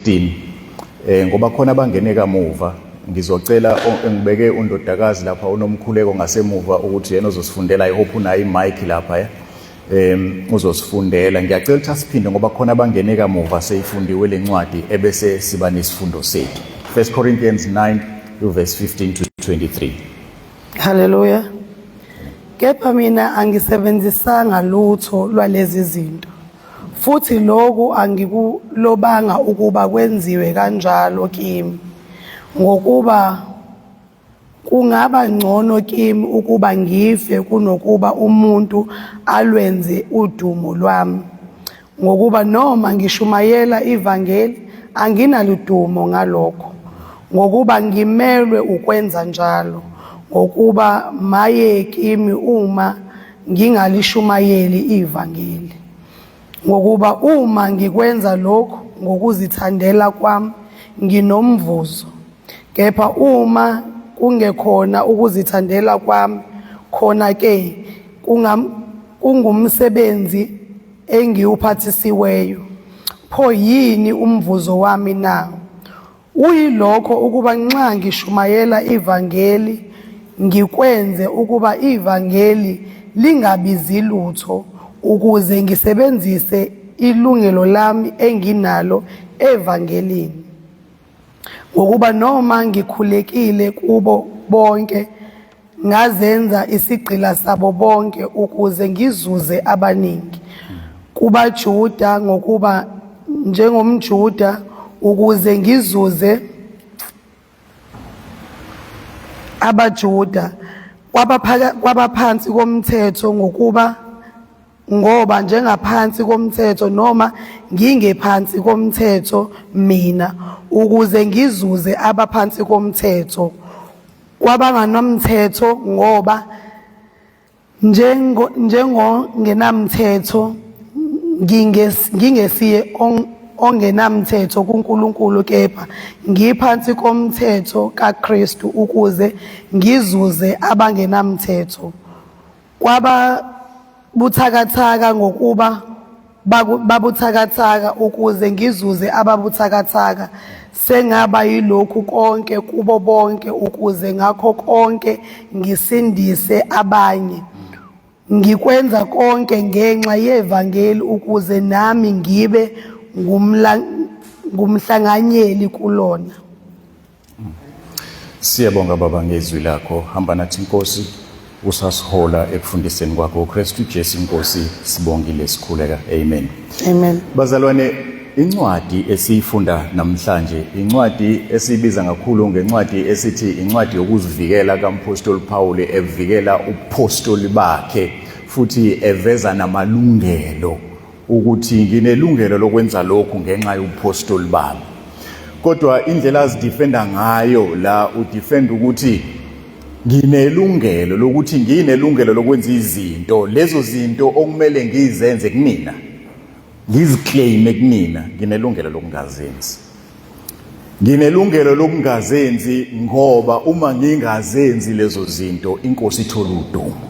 15 ngoba khona abangene kamuva, ngizocela ngibeke undodakazi lapha unomkhuleko ngasemuva ukuthi yena ozosifundela. I hope unayo imic lapha ya. Uzosifundela. Ngiyacela ukuthi asiphinde ngoba khona abangene kamuva, seyifundiwe lencwadi, ebese siba nesifundo sethu. 1 Corinthians 9 verse 15 to 23. Haleluya. Kepha mina angisebenzisanga lutho lwalezi zinto. Futhi lokhu angikulobanga ukuba kwenziwe kanjalo kimi. Ngokuba kungaba ngcono kimi ukuba ngife kunokuba umuntu alwenze udumo lwami. Ngokuba noma ngishumayela ivangeli, anginaludumo ngalokho, ngokuba ngimelwe ukwenza njalo. Ngokuba maye kimi uma ngingalishumayeli ivangeli. Ngokuba uma ngikwenza lokhu ngokuzithandela kwami, nginomvuzo. Kepha uma kungekhona ukuzithandela kwami, khona ke kungumsebenzi engiwuphathisiweyo. Pho yini umvuzo wami na? Uyilokho ukuba nxa ngishumayela ivangeli, ngikwenze ukuba ivangeli lingabizi lutho, ukuze ngisebenzise ilungelo lami enginalo evangelini. Ngokuba noma ngikhulekile kubo bonke, ngazenza isigqila sabo bonke ukuze ngizuze abaningi. KubaJuda ngokuba njengomJuda ukuze ngizuze abaJuda, kwabaphansi komthetho ngokuba ngoba njengaphansi komthetho noma ngingephansi komthetho mina, ukuze ngizuze abaphansi komthetho. Kwabanganamthetho ngoba njengongenamthetho ngingesiye ongenamthetho kuNkulunkulu, kepha ngiphansi komthetho kaKristu ukuze ngizuze abangenamthetho. Kwaba buthakathaka ngokuba babuthakathaka ukuze ngizuze ababuthakathaka. Sengaba yilokhu konke kubo bonke ukuze ngakho konke ngisindise abanye. Ngikwenza konke ngenxa yevangeli ukuze nami ngibe ngumhlanganyeli kulona. Siyabonga Baba ngezwi lakho. Hamba nathi Nkosi, usasihola ekufundiseni kwakho uKristu Jesu Nkosi, sibongile sikhuleka. Amen. Amen. Bazalwane, incwadi esiyifunda namhlanje, incwadi esiyibiza kakhulu ngencwadi esithi incwadi yokuzivikela kaMphostoli Paul, evikela ubuphostoli bakhe futhi eveza namalungelo ukuthi nginelungelo lokwenza lokhu ngenxa yobuphostoli bami. Kodwa indlela azidefenda ngayo la, udefend ukuthi nginelungelo lokuthi nginelungelo lokwenza izinto, lezo zinto okumele ngizenze kunina, ngiziclaime kunina, nginelungelo lokungazenzi. Nginelungelo lokungazenzi ngoba uma ngingazenzi lezo zinto, inkosi ithola udumo.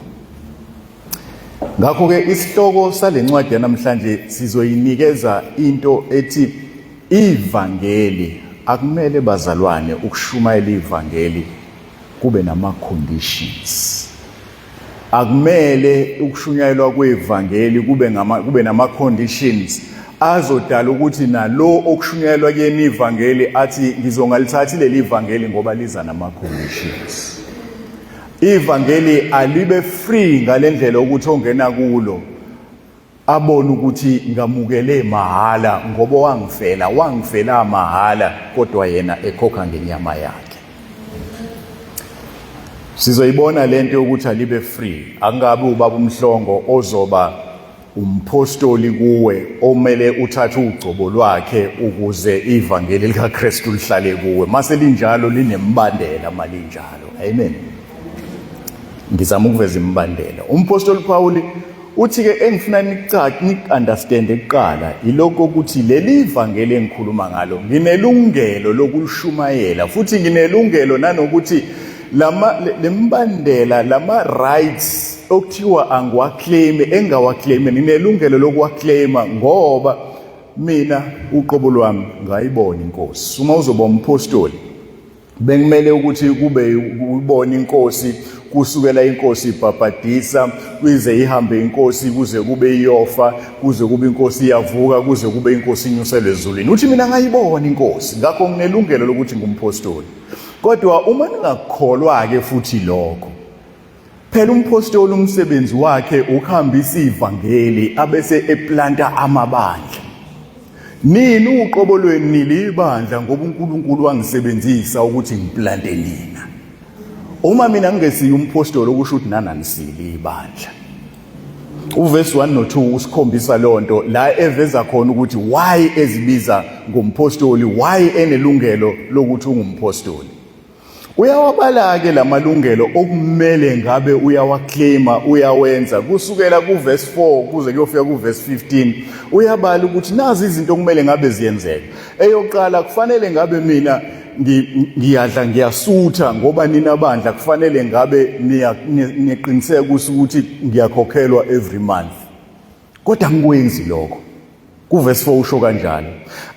Ngakho-ke isihloko sale ncwadi yanamhlanje sizoyinikeza into ethi ivangeli. Akumele bazalwane ukushumayela ivangeli kube nama conditions. Akumele ukushunyayelwa kwevangeli kube nama conditions azodala ukuthi nalo okushunyayelwa kuyena ivangeli athi ngizongalithathi leli ivangeli ngoba liza nama conditions. Ivangeli alibe free ngalendlela ukuthi ongena kulo abone ukuthi ngamukele mahhala ngoba wangifela, wangifela mahhala, kodwa yena ekhokha ngenyama yakhe. Sizoyibona lento yokuthi alibe free. Akungabi ubaba uMhlongo ozoba umpostoli kuwe omele uthathe ugcobo lwakhe ukuze ivangeli likaKristu lihlale kuwe. Mase linjalo linembandela malinjalo. Amen. Ngizama ukuveza imibandela. Umpostoli Paul uthi ke engifuna nicace, nikunderstand kuqala ilokho ukuthi leli ivangeli engikhuluma ngalo nginelungelo lokulishumayela, futhi nginelungelo nanokuthi lama lembandela, lama rights okuthiwa angiwaclaim, engawaclaim, nginelungelo lokuwaclaima ngoba Mina uqobo lwami ngayibona inkosi. Uma uzoba umpostoli bengimele ukuthi kube ubona inkosi kusukela inkosi ibhabhadisa kuze ihambe inkosi kuze kube iyofa kuze kube inkosi iyavuka kuze kube inkosi inyuselwe ezulwini. Uthi mina ngayibona inkosi, ngakho nginelungelo lokuthi ngumpostoli. Kodwa uma ningakukholwa ke futhi lokho, phela umpostoli umsebenzi wakhe ukuhambisa ivangeli abese eplanta amabandla. Nini uqobo lwenu nilibandla ngoba uNkulunkulu wangisebenzisa ukuthi ngiplante nina. Uma mina ngingesiye umpostoli okusho ukuthi nananisile ibandla. Uverse 1 no 2 usikhombisa lonto la eveza khona ukuthi why ezibiza ngompostoli, why enelungelo lokuthi ungumpostoli. Uyawabala-ke la malungelo okumele ngabe uyawaclaima, uyawenza kusukela kuverse 4 kuze kuyofika kuverse 15. Uyabala ukuthi nazi izinto okumele ngabe ziyenzeka. Eyokuqala, kufanele ngabe mina ngiyadla ngiyasutha ngoba nina bandla kufanele ngabe niqiniseka ukuthi ngiyakhokhelwa every month, kodwa angikwenzi lokho. Kuverse 4 usho kanjalo.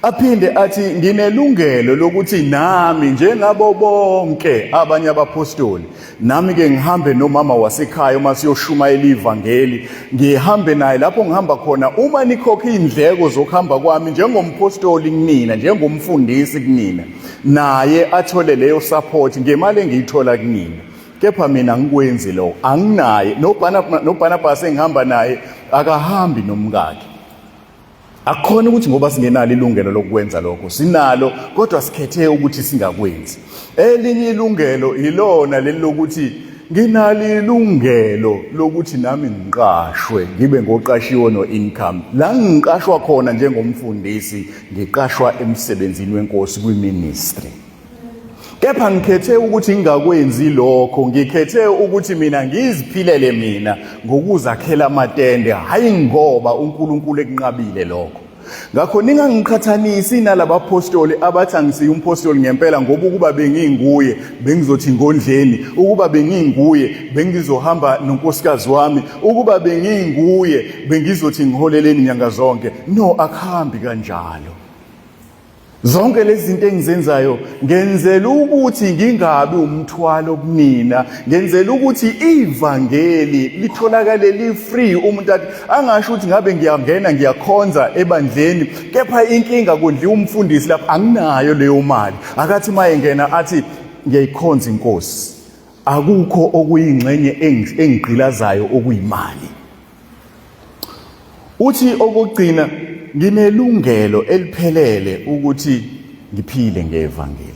Aphinde athi nginelungelo lokuthi nami njengabo bonke abanye abapostoli, nami ke ngihambe nomama wasekhaya uma siyoshumayela ivangeli, ngihambe naye lapho ngihamba khona. Uma nikhokha indleko zokuhamba kwami njengompostoli kunina, njengomfundisi kunina, naye athole leyo support ngemali engiyithola kunina. Kepha mina angikwenzi lokho, anginaye noBarnabas engihamba naye akahambi nomkakhe. Akukhona ukuthi ngoba singenalo ilungelo lokwenza lokho, sinalo, kodwa sikhethe ukuthi singakwenzi. Elinye ilungelo ilona leli lokuthi nginalo ilungelo lokuthi nami ngiqashwe, ngibe ngoqashiwe no-income. La ngiqashwa khona njengomfundisi, ngiqashwa emsebenzini wenkosi kwiministry. Kepha ngikhethe ukuthi ngingakwenzi lokho, ngikhethe ukuthi mina ngiziphilele mina ngokuzakhela amatende, hayi ngoba uNkulunkulu ekunqabile lokho. Ngakho ningangiqhathanisi nalabapostoli abathi angisiye umpostoli ngempela, ngoba ukuba benginguye bengizothi ngondleni, ukuba benginguye bengizohamba nonkosikazi wami, ukuba benginguye bengizothi ngiholeleni nyanga zonke. No, akuhambi kanjalo. Zonke lezi zinto engizenzayo ngenzela ukuthi ngingabi umthwalo kunina, ngenzela ukuthi ivangeli litholakale li-free. Umuntu athi angasho ukuthi ngabe ngiyangena ngiyakhonza ebandleni, kepha inkinga kondliwa umfundisi lapha, anginayo leyo mali. Akathi uma engena athi ngiyayikhonza inkosi, akukho okuyingxenye engigqilazayo okuyimali. Uthi okugcina, nginelungelo eliphelele ukuthi ngiphile ngevangeli.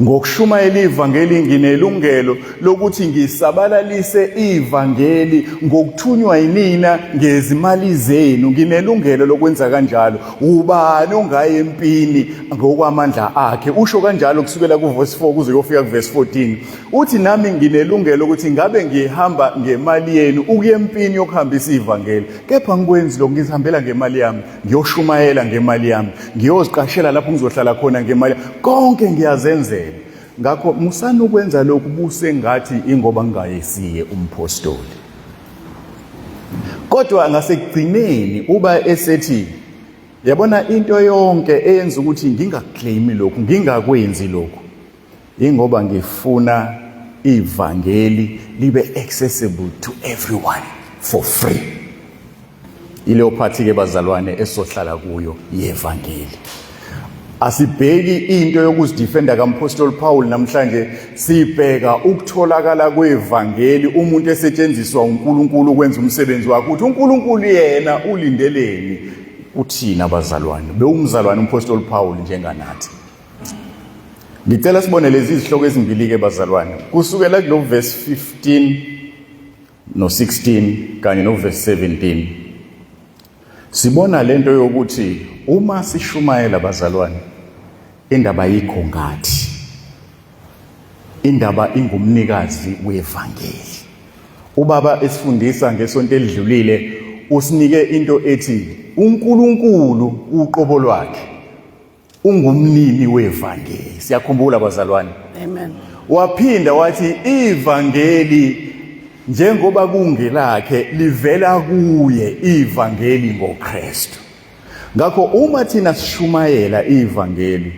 Ngokushumayela ivangeli nginelungelo lokuthi ngisabalalise ivangeli ngokuthunywa yinina ngezimali zenu. Nginelungelo lokwenza kanjalo. Ubani ongaye empini ngokwamandla akhe? Usho kanjalo kusukela kuverse 4 kuze kuyofika kuverse 14. Uthi nami nginelungelo ukuthi ngabe ngihamba ngemali yenu ukuya empini yokuhambisa ivangeli, kepha ngikwenzi lokho, ngizihambela ngemali yami, ngiyoshumayela ngemali yami, ngiyoziqashela lapho ngizohlala khona ngemali, konke ngiyazenzela. Ngakho musani ukwenza lokhu busengathi ingoba ngingayesiye umpostoli. Kodwa ngasekugcineni uba esethi, yabona into yonke eyenza ukuthi ngingaclaimi lokhu, ngingakwenzi lokhu, ingoba ngifuna ivangeli libe accessible to everyone for free. Ileyo phathi ke bazalwane esohlala kuyo yevangeli. Asibheki into yokuzidefenda kaMpostoli Paul namhlanje, sibheka ukutholakala kwevangeli, umuntu esetshenziswa uNkulunkulu ukwenza umsebenzi wakhe, ukuthi uNkulunkulu yena ulindeleni kuthina bazalwane. Bewumzalwane uMpostoli Paul njenganathi. Ngicela sibone lezi izihloko ezimbili ke bazalwane, kusukela kulo verse 15 no 16 kanye no verse 17. Sibona lento yokuthi uma sishumayela bazalwane, indaba yikho ngathi, indaba ingumnikazi wevangeli. Ubaba esifundisa ngesonto elidlulile usinike into ethi uNkulunkulu uqobo lwakhe ungumnini wevangeli. Siyakhumbula bazalwane. Amen. Waphinda wathi ivangeli njengoba kungelakhe livela kuye, ivangeli ngoKristu. Ngakho uma thina sishumayela ivangeli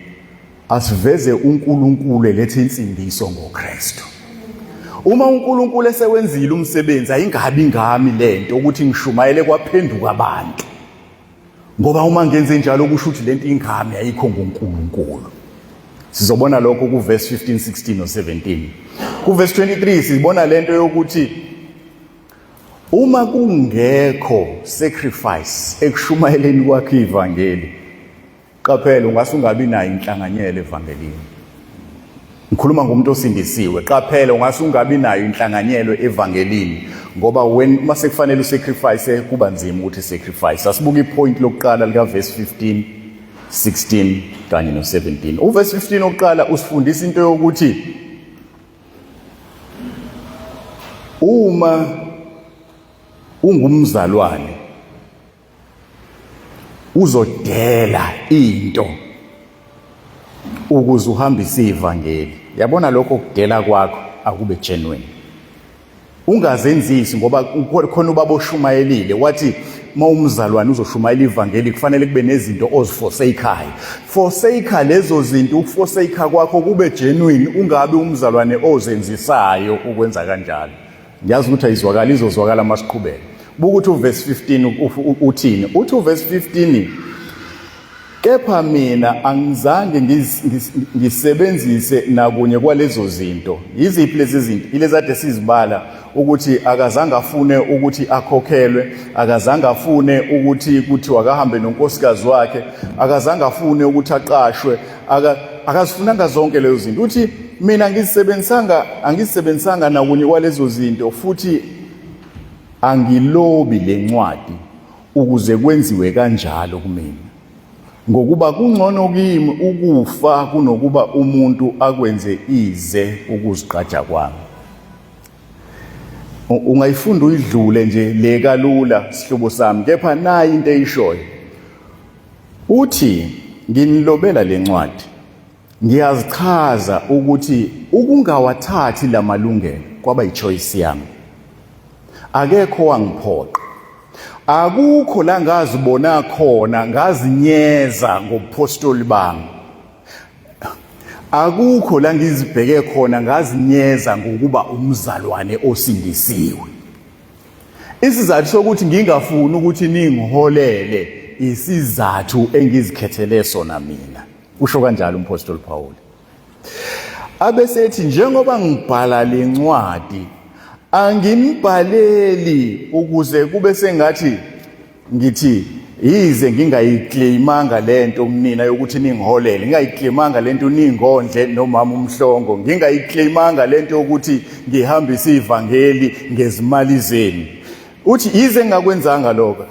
asiveze uNkulunkulu elethe insindiso ngoKristu. Uma uNkulunkulu esewenzile umsebenzi ayingabi ngami lento ukuthi ngishumayele kwaphenduka abantu. Ngoba uma ngenze njalo kusho ukuthi lento ingami ayikho ngoNkulunkulu. Sizobona lokho kuverse 15, 16 no 17. Kuverse 23 sibona lento yokuthi uma kungekho sacrifice ekushumayeleni kwakhe ivangeli, qaphela ungase ungabi nayo inhlanganyelo evangelini. Ngikhuluma ngomuntu osindisiwe. Qaphela ungase ungabi nayo inhlanganyelo evangelini ngoba when uma sekufanele usacrifice kuba nzima ukuthi sacrifice. Asibuke ipoint lokuqala lika verse 15, 16 kanye no 17. Uverse 15 oqala usifundisa into yokuthi uma ungumzalwane uzodela into ukuze uhambise ivangeli. Yabona lokho kudela kwakho akube genuine, ungazenzisi, ngoba khona ubaba oshumayelile wathi uma umzalwane uzoshumayela ivangeli kufanele kube nezinto oziforsakayo. Forsake lezo zinto, ukuforsake kwakho kube genuine, ungabi umzalwane ozenzisayo ukwenza kanjalo. Ngiyazi ukuthi ayizwakali, izozwakala masiqhubeka. Buka ukuthi uverse 15 uthini. Uthi uverse 15, kepha mina angizange ngisebenzise nakunye kwalezo zinto. Yiziphi lezi zinto? Ilezi ade sizibala ukuthi akazange afune ukuthi akhokhelwe, akazange afune ukuthi kuthiwa akahambe nonkosikazi wakhe, akazange afune ukuthi aqashwe, akazifunanga zonke lezo zinto. Uthi mina ngizisebenzisanga, angizisebenzisanga nakunye kwalezo zinto, futhi angilobi lencwadi ukuze kwenziwe kanjalo kumina, ngokuba kungcono kimi ukufa kunokuba umuntu akwenze ize ukuzigqaja kwami. Ungayifunda uyidlule nje le kalula sihlobo sami, kepha nayi into eyishoyo. Uthi nginilobela lencwadi ngiyazichaza ukuthi ukungawathathi lamalungelo kwaba yichoice yami, akekho wangiphoqa, akukho la ngazibona khona ngazinyeza ngobuphostoli bami, akukho la ngizibheke khona ngazinyeza ngokuba umzalwane osindisiwe. Isizathu sokuthi ngingafuni ukuthi ningiholele isizathu engizikhethele sona mina, usho kanjalo umphostoli Paul. Abesethi njengoba ngibhala lencwadi angimbhaleli ukuze kube sengathi ngithi yize ngingayiclaimanga lento kunina yokuthi ningiholele, ngingayiclaimanga lento ningondle nomama uMhlongo, ngingayiclaimanga lento yokuthi ngihambise ivangeli ngezimali zenu. Uthi yize ngingakwenzanga lokho,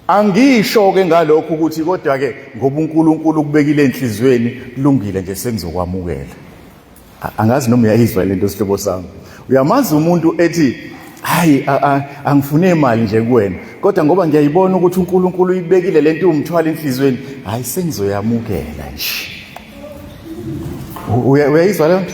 angisho ke ngalokho ukuthi kodwa ke ngoba uNkulunkulu ukubekile enhlizweni kulungile nje sengizokwamukela. Angazi noma uyayizwa lento sihlobo sami. Uyamazi umuntu ethi hayi angifune imali nje kuwena, kodwa ngoba ngiyayibona ukuthi uNkulunkulu uyibekile lento umthwala enhlizweni, hayi sengizoyamukela nje. Uyayizwa leyo nto?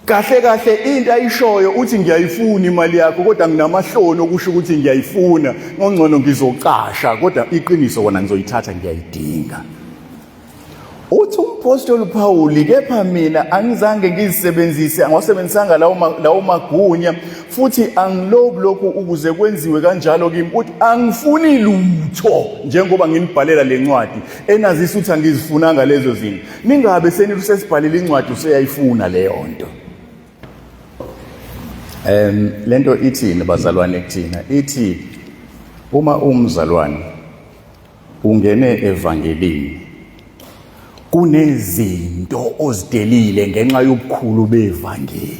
Kahle kahle into ayishoyo uthi ngiyayifuna imali yakho, kodwa nginamahloni okusho ukuthi ngiyayifuna, ngongcono ngizocasha, kodwa iqiniso kona ngizoyithatha, ngiyayidinga. Uthi umphostoli Pawuli, kepha mina angizange ngizisebenzise, angiwasebenzisanga lawo magunya, futhi angilobi lokhu ukuze kwenziwe kanjalo kimi. Uthi angifuni lutho njengoba nginibhalela le ncwadi enazisa ukuthi angizifunanga lezo zinto. Ningabe senithi usesibhalile incwadi useyayifuna leyo nto. Lento ithini bazalwane kuthina? Ithi uma umzalwane ungene evangelini kunezinto ozidelile ngenxa yobukhulu bevangeli.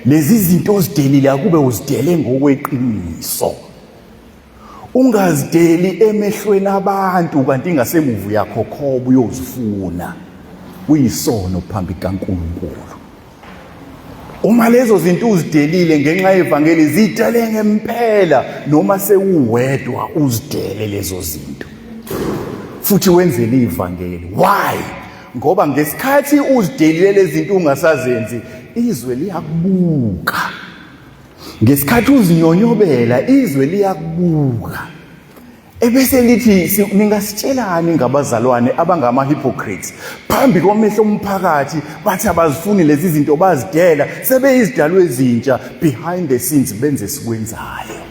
Lezi zinto ozidelile akube uzidele ngokweqiniso, ungazideli emehlweni abantu kanti ingasemuva uyakhokhoba uyozifuna. Kuyisono phambi kaNkulunkulu. Uma lezo zinto uzidelile ngenxa yevangeli, zidele ngempela, noma sewuwedwa uzidele lezo zinto futhi wenzele ivangeli. Why? Ngoba ngesikhathi uzidelile lezi zinto ungasazenzi, izwe liyakubuka. Ngesikhathi uzinyonyobela, izwe liyakubuka. Ebese lithi ningasitshelani ngabazalwane abangama-hypocrites phambi kwamehlo omphakathi, bathi abazifuni lezi zinto, bazidela sebeyizidalwa ezintsha, behind the scenes benze sikwenzayo.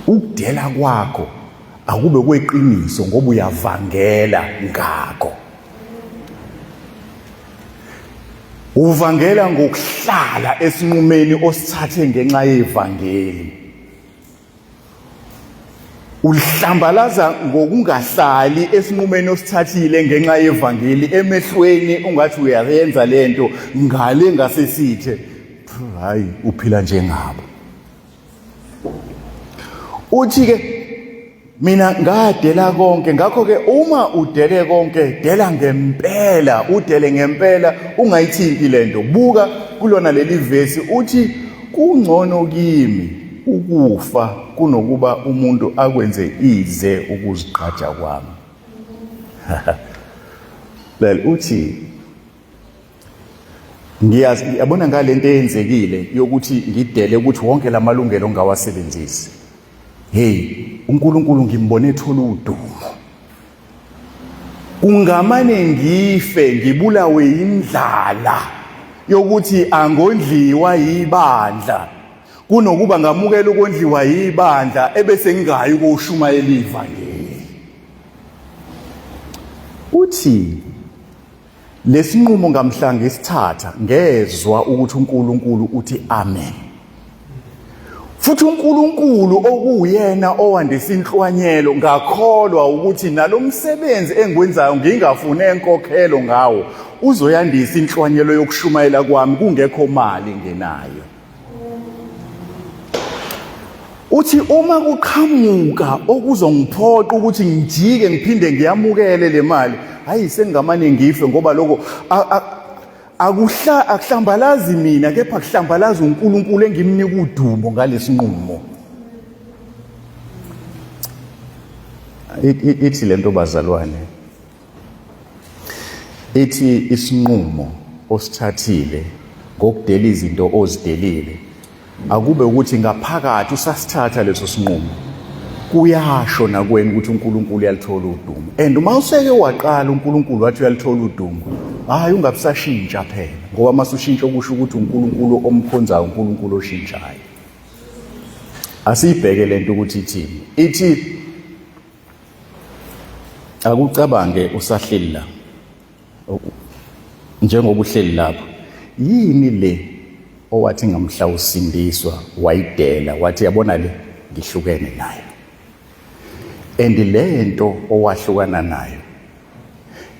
Ukudela kwakho akube kweqiniso ngoba uyavangela ngakho. Uvangela ngokuhlala esinqumeni osithathe ngenxa yevangeli. Ulihlambalaza ngokungahlali esinqumeni osithathile ngenxa yevangeli, emehlweni ungathi uyayenza lento, ngale ngasesithe hayi uphila njengabo. Uthi ke mina ngadela konke, ngakho ke uma udele konke, dela ngempela, udele ngempela, ungayithinti lento. Buka kulona leli vesi, uthi kungcono kimi ukufa kunokuba umuntu akwenze ize ukuzigqaja kwami. Lel uthi ngiyazi, yabona ngalento eyenzekile yokuthi ngidele ukuthi wonke lamalungelo ngawasebenzisi. Hey, uNkulunkulu ngimbone ethola udumo. Kungamane ngife ngibulawe indlala yokuthi angondliwa yibandla kunokuba ngamukela ukondliwa yibandla ebese ngingayi ukoshumayela ivangeli. Uthi lesinqumo ngamhla ngisithatha ngezwa ukuthi uNkulunkulu uthi amen. Futhi uNkulunkulu okuwuyena owandisa inhlwanyelo, ngakholwa ukuthi nalomsebenzi engiwenzayo ngingafune enkokhelo ngawo uzoyandisa inhlwanyelo yokushumayela kwami kungekho mali ngenayo. Uthi uma kuqhamuka okuzongiphoqa ukuthi ngijike ngiphinde ngiyamukele le mali, hayi sengingamane ngife, ngoba lokho akuhla akuhlambalazi mina kepha kuhlambalaza uNkulunkulu engimnika udumo ngalesinqumo. Ithi lento bazalwane, ithi isinqumo osithathile ngokudela izinto ozidelile, akube ukuthi ngaphakathi usasithatha leso sinqumo, kuyasho nakwena ukuthi uNkulunkulu uyalithola udumo. And uma useke waqala uNkulunkulu wathi uyalithola udumo, hayi ungabusashintsha phela, ngoba uma usushintsha okusho ukuthi uNkulunkulu omkhonzayo uNkulunkulu oshintshayo. Asiyibheke lento ukuthi ithini. Ithi akucabange usahleli la, njengoba uhleli lapho, yini le owathi ngamhla usindiswa wayidela, wathi yabona le ngihlukene nayo? And lento owahlukana nayo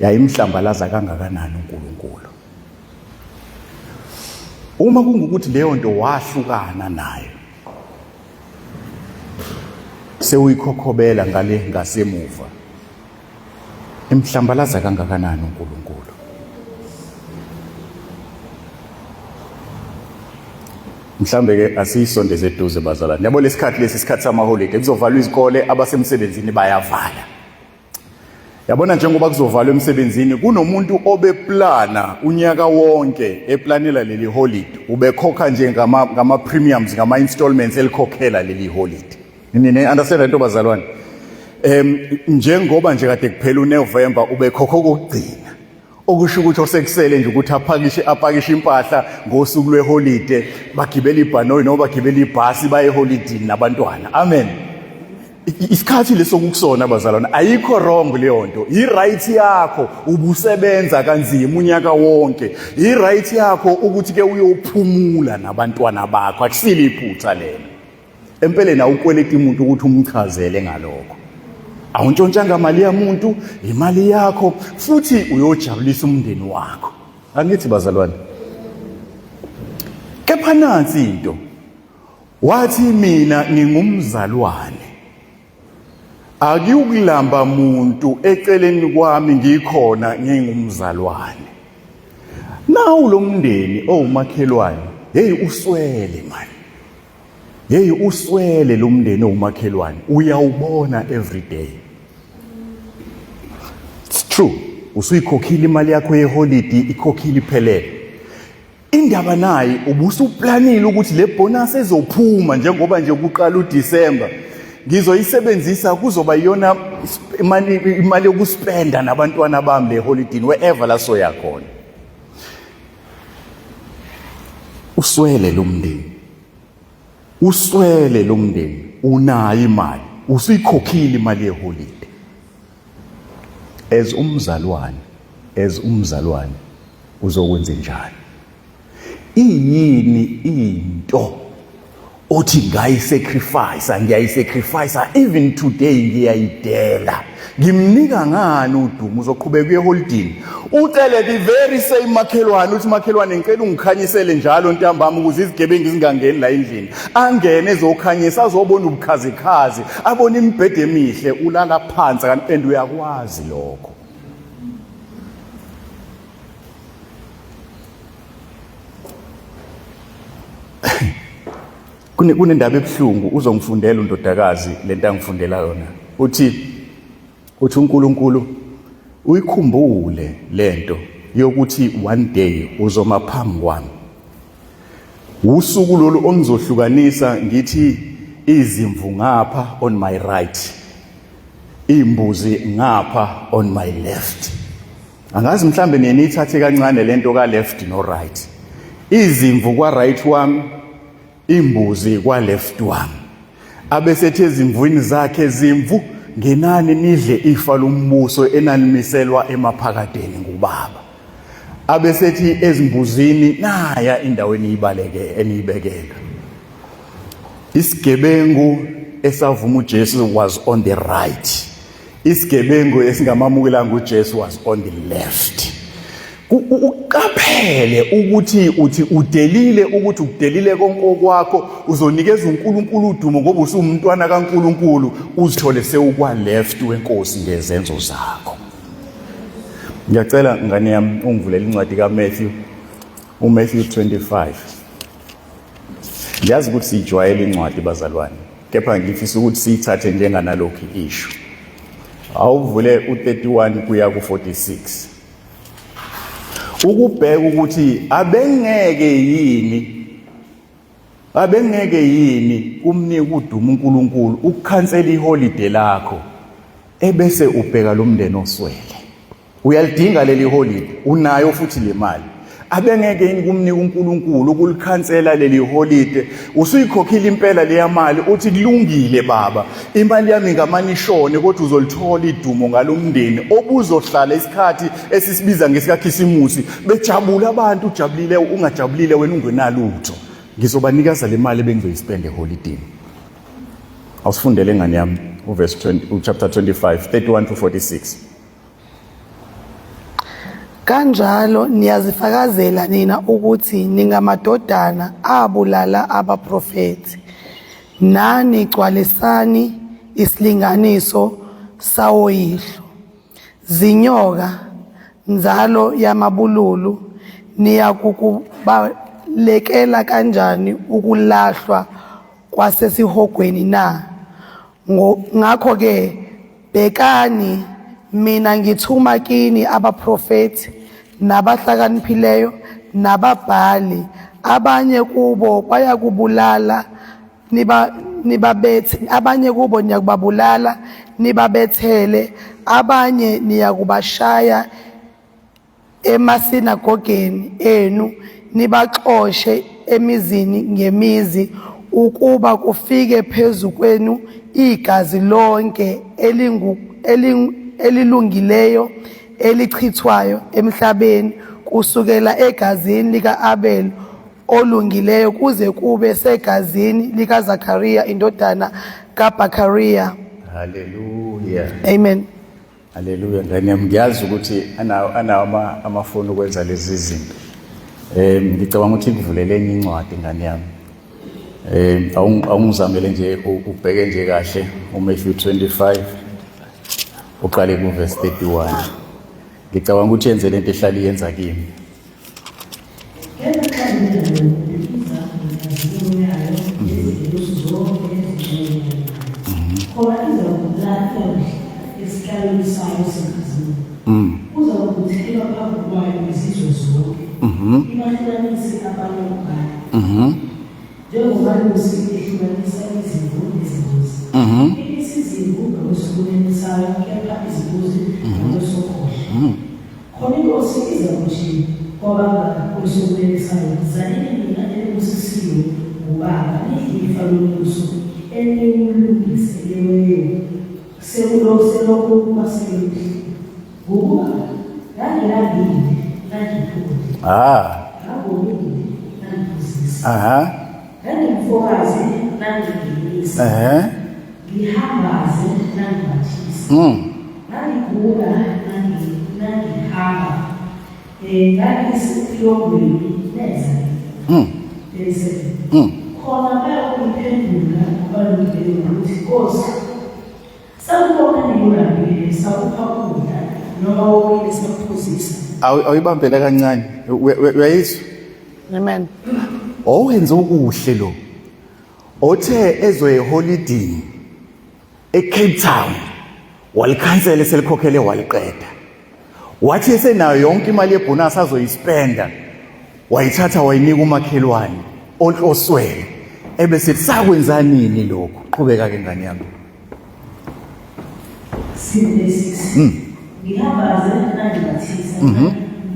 yayimhlambalaza kangakanani uNkulunkulu? Uma kungukuthi leyo nto wahlukana nayo sewuyikhokhobela ngale ngasemuva, imhlambalaza kangakanani uNkulunkulu? Mhlambe ke asiyisondeze eduze bazalwane. Yabo lesikhathi lesi isikhathi samaholide, kuzovalwa izikole, abasemsebenzini bayavala. Yabona njengoba kuzovalwa emsebenzini, kunomuntu obeplana unyaka wonke eplanela leli holiday, ubekhokha nje ngama ngama premiums, ngama installments elikhokhela leli holiday. Nini understand lento bazalwane? Njengoba nje kade kuphela uNovember ubekhokha okugcina, okusho ukuthi osekusele nje ukuthi apakishe impahla ngosuku lweholide, bagibele ibhanoyi noma bagibele ibhasi baye eholidini nabantwana. Amen. Isikhathi leso kukusona bazalwane, ayikho wrong leyo nto, i-right yakho, ubusebenza kanzima unyaka wonke, i-right yakho ukuthi ke uyophumula nabantwana bakho, akusile iphutha lelo. Empeleni awukweleti umuntu ukuthi umchazele ngalokho, awuntshontshanga mali yamuntu, imali yakho, futhi uyojabulisa umndeni wakho. Angithi bazalwane, kepha nansi into, wathi mina ngingumzalwane, akuyukulamba muntu eceleni kwami ngikhona ngingumzalwane. Nawu lo mndeni owumakhelwane, hey uswele man, hey uswele lo mndeni owumakhelwane, uyawubona every day. It's true, usuyikhokhile imali yakho yeholidi, ikhokhile iphelele. Indaba nayi ubusuplanile ukuthi le bonus ezophuma njengoba nje kuqala uDecember, Ngizoyisebenzisa, kuzoba iyona imali yokuspenda nabantwana bami le holidini, wherever la soya khona. Uswele lo mndeni, uswele lo mndeni, unayo imali, usuyikhokhile imali yeholide. As umzalwane, as umzalwane uzokwenza njani? Iyini into othi ngayisacrifice? Ngiyayisacrifice even today, ngiyayidela. Ngimnika ngani udumo? Uzoqhubeka uye eholidini, ucele the very same makhelwane, uthi, "Makhelwane, ngicela ungikhanyisele njalo ntambama ukuze izigebengu zingangeni la endlini." Angene ezokhanyisa, azobona ubukhazikhazi, abone imibhede emihle, ulala phansi, and uyakwazi lokho. Kunendaba ebuhlungu, uzongifundela undodakazi lento angifundela yona. Uthi uNkulunkulu uyikhumbule lento yokuthi one day uzoma phambi kwami. Usuku lolu ongizohlukanisa, ngithi izimvu ngapha on my right, imbuzi ngapha on my left. Angazi mhlambe niye niyithathe kancane lento ka left no right. Izimvu kwa right wami, imbuzi kwa left wami. Abesethi ezimvwini zakhe, "Zimvu, ngenani nidle ifa lombuso enanimiselwa emaphakadeni ngubaba." Abesethi ezimbuzini, "Naya endaweni ibaleke eniyibekelwe." Isigebengu esavuma uJesu was on the right, isigebengu esingamamukelanga uJesu was on the left. Uqaphele ukuthi uthi udelile, ukuthi ukudelile konke okwakho, uzonikeza uNkulunkulu udumo ngoba usumntwana kaNkulunkulu, uzithole sewukwa left wenkosi ngezenzo zakho. Ngiyacela ngane yami ungivulele incwadi kaMatthew, uMatthew 25. Ngiyazi ukuthi siyijwayele incwadi, bazalwane, kepha ngifisa ukuthi siyithathe njenganalokhu isho. Awuvule u31 kuya ku46, ukubheka ukuthi abengeke yini kumnika udumo uNkulunkulu ukukhansela iholiday lakho, ebese ubheka lo mndeni oswele. Uyalidinga leli holiday, unayo futhi le mali. Abengeke yini kumnika uNkulunkulu ukulikhansela leli holiday? Usuyikhokhile impela leya mali, uthi, "Kulungile baba, imali yami ngamane ishone, kodwa uzolithola idumo ngalomndeni obuzohlala isikhathi esisibiza ngesikaKhisimusi bejabula abantu, ujabulile ungajabulile wena ungenalutho. Ngizobanikeza le mali ebengizoyispend eholidini." Awusifundele ngane yami uverse 20, uchapter 25 31 to 46. Kanjalo niyazifakazela nina ukuthi ningamadodana abulala abaprofethi. Nani gcwalisani isilinganiso sawoyihlo. Zinyoka, nzalo yamabululu, niyakukubalekela kanjani ukulahlwa kwasesihogweni na? Ngakho-ke bhekani, mina ngithuma kini abaprofethi nabahlakaniphileyo nababhali, abanye kubo bayakubulala niba nibabethe, abanye kubo niyakubabulala nibabethele, abanye niyakubashaya emasinagogeni enu nibaxoshe emizini ngemizi, ukuba kufike phezu kwenu igazi lonke elilungileyo elichithwayo emhlabeni, kusukela egazini lika-Abel olungileyo kuze kube segazini likaZakariya indodana kaBhakariya. Haleluya. Amen. Haleluya, ngane yami. Ngiyazi ukuthi anawo amafoni ukwenza lezi zinto. Ngicabanga ukuthi ikuvulele enye incwadi, ngane yami. Awungizamele nje ubheke nje kahle uMatthew 25, uqale ku verse 31. Ngicabanga ukuthi yenze lento ehlala iyenza kimi. Kepha xa ngenza lokhu izakho yayo nezingelosi zonke ezingcwele, khona izakulahla esihlalweni sayo senkazimulo, kuzakubuthelwa phambi kwayo izizwe zonke, ibahlukanise abanye kubanye, njengomalusi ehlukanisa izimvu nezimbuzi. Izimvu ngakwesokunene sayo, kepha izimbuzi ngakwesokhohlo. Khona inkosi izakuthi kwabangakwesokunene sayo, Zanini nina enibusisiwe nguBaba, nidle ifa lombuso eniwulungiselelweyo selokhu kwasekela umhlaba. Ngokuba ngangilambile, nangipha ukudla. Ngangomile, nangiphuzisa. Ngangimfokazi, nangingenisa. Ngihambaze, nangimbathisa. Ngangigula, nangihamba. Ngangisetilongweni, neza kimi. 37. Khona bayakuyiphendula abalungileyo ngokuthi, Nkosi, sakubona nini ulambile, sakupha ukudla, noma womile, sakuphuzisa? Awuyibambele kancane. Uyayizwa? Amen. Owenza okuhle lo. Othe ezoye eholidini eCape Town walikhansela eselikhokhele waliqeda. Wathi esenayo yonke imali yebonus azoyispenda wayithatha wayinika umakhelwane onhloswele ebese sakwenza nini lokho. Qhubeka ke ngane yami. 76. Ngihambaze nangibathisa.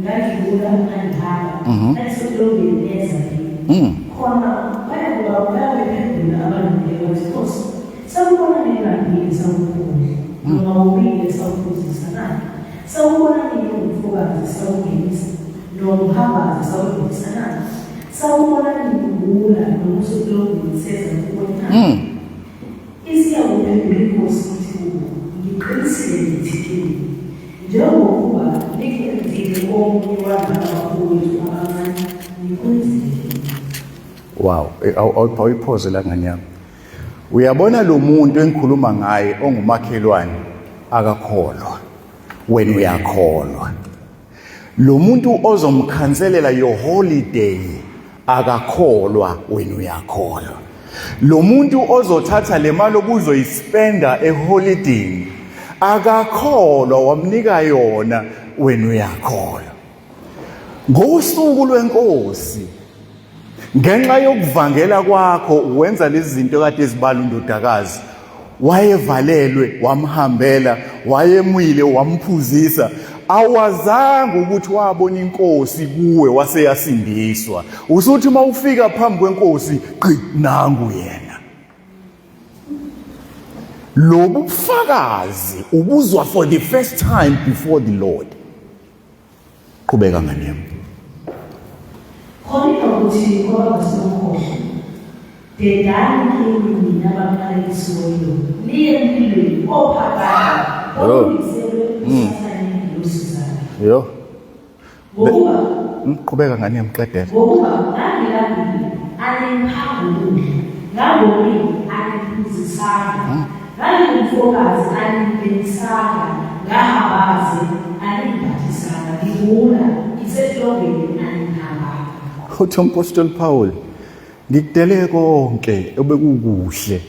Ngangigula nangihamba. Ngangisetilongweni neza kimi. Khona bayakuba bayakuphendula abalungileyo bathi, Nkosi, sakubona nini ulambile sakupha ukudla, noma womile sakuphuzisa na? Sakubona nini ungumfokazi sakungenisa, noma uhambaze sakwembathisa na? Sakubona nini ugula noma usetilongweni seza kuwe na? Isiyakuphendula inkosi ithi kubo, Ngiqinisile ngithi kini, njengokuba nikwenzile komunye walaba bafowethu abancane, nikwenzile kimi. Wow, awuyiphoze la ngane yami. Uyabona lo muntu engikhuluma ngaye ongumakhelwane akakholwa. Wena uyakholwa. Lo muntu ozomkhanselela your holiday akakholwa, wena uyakholwa. Lo muntu ozothatha le mali obuzoyispenda eholidini akakholwa, wamnika yona, wena uyakholwa. Ngosuku lwenkosi, ngenxa yokuvangela kwakho wenza lezi zinto kade ezibala undodakazi, wayevalelwe wamhambela, wayemwile wamphuzisa, awazanga ukuthi wabona inkosi kuwe waseyasindiswa. Usuthi uma ufika phambi kwenkosi, qi nangu yena. Lobu bufakazi ubuzwa for the first time before the Lord. Qhubeka ngane yami. Khona ukuthi kwabangasekhohlo, dedani kimi nina baqalekisiweyo, niye emlilweni ophakade olungiselwe uSathane nengilosi zakhe. Yo. Ngokuba Qhubeka ngane yami, qedela. Ngokuba ngangilambile, angiphanga ukudla, ngangomile, angiphuzisanga, ngangingumfokazi, aningenisanga, ngahambaze, aningiphathisanga, ngigula, ngisetilongweni, aningihambanga. Uthi umpostoli Paul, ngikudele konke obekukuhle,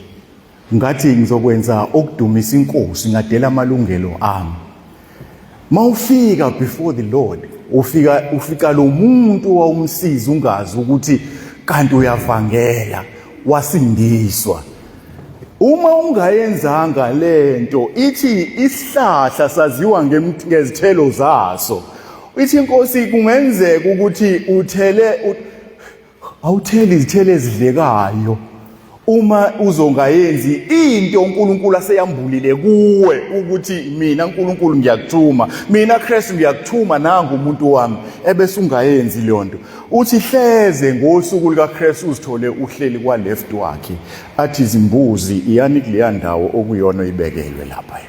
ngathi ngizokwenza okudumisa inkosi, ngadela amalungelo ami. Mawufika before the Lord, ufika lo muntu owawumsiza ungazi ukuthi kanti uyavangela, wasindiswa. Uma ungayenzanga lento, ithi isihlahla saziwa ngezithelo zaso. Ithi inkosi kungenzeka ukuthi uthele awutheli izithelo ezidlekayo uma uzongayenzi into uNkulunkulu aseyambulile kuwe ukuthi mina uNkulunkulu ngiyakuthuma, mina Kristu ngiyakuthuma, nangu umuntu wami, ebese ungayenzi leyo nto. Uthi hleze ngosuku likaKristu uzithole uhleli kwa left wakhe, athi izimbuzi iyani kuleya ndawo okuyona oyibekelwe lapha.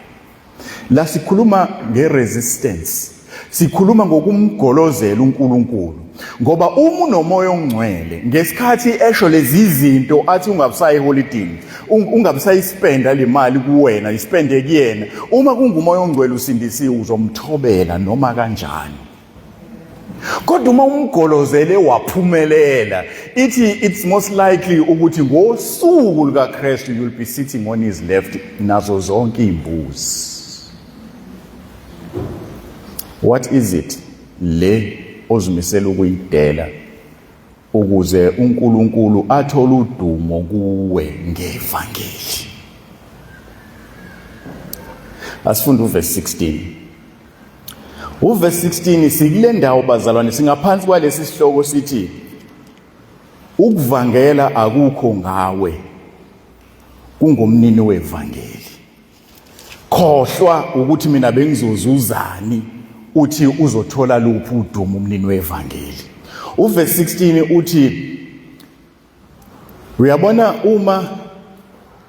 La sikhuluma nge-resistance, sikhuluma ngokumgolozela uNkulunkulu, ngoba uma unomoya ongcwele ngesikhathi esho lezi zinto athi ungabusayi eholidini, ungabusayispenda le mali kuwena, ispende kuyena. Uma kungumoya ongcwele usindisiwe, uzomthobela noma kanjani. Kodwa uma umgolozele waphumelela, ithi it's most likely ukuthi ngosuku lukaKristu you'll be sitting on his left nazo zonke izimbuzi. What is it le ozimisela ukuyidela ukuze uNkulunkulu athole udumo kuwe ngevangeli? Asifunde uverse 16. Uverse 16 sikule ndawo bazalwane, singaphansi kwalesi sihloko sithi ukuvangela akukho ngawe, kungomnini wevangeli. Khohlwa ukuthi mina bengizozuzani, uthi uzothola luphi udumo umnini wevangeli. Uverse 16 uthi uyabona, uma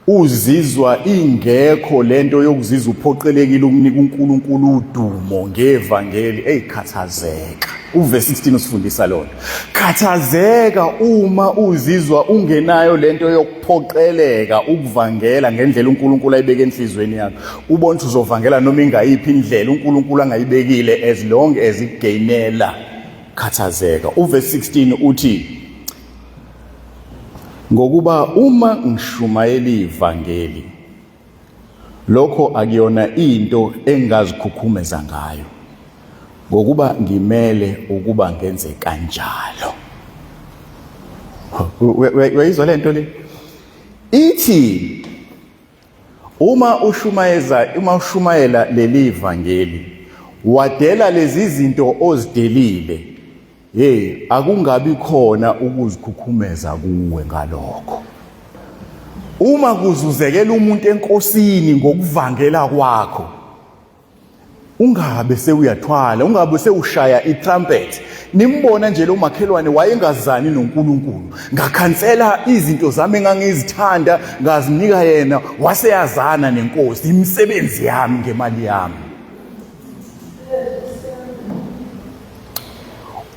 uzizwa ingekho lento yokuzizwa uphoqelekile ukunika uNkulunkulu udumo ngevangeli, eyikhathazeka. Uverse 16 usifundisa lona. Khathazeka uma uzizwa ungenayo lento yokuphoqeleka ukuvangela ngendlela uNkulunkulu ayibeke enhlizweni yakho. Ubona ukuthi uzovangela noma ingayiphi indlela uNkulunkulu angayibekile, as long as ikugainela. Khathazeka. Uverse 16 uthi, ngokuba uma ngishumayela ivangeli, lokho akuyona into engingazikhukhumeza ngayo, ngokuba ngimele ukuba ngenze kanjalo. Uyayizwa lento le? Ithi uma ushumayeza, uma ushumayela leli vangeli, wadela lezi zinto ozidelile, hey, akungabi khona ukuzikhukhumeza kuwe ngalokho. Uma kuzuzekela umuntu enkosini ngokuvangela kwakho, ungabe sewuyathwala, ungabe sewushaya itrumpet. Nimbona nje lo makhelwane wayengazani noNkulunkulu, ngakhansela izinto zami engangizithanda ngazinika yena, waseyazana nenkosi, imisebenzi yami ngemali yami.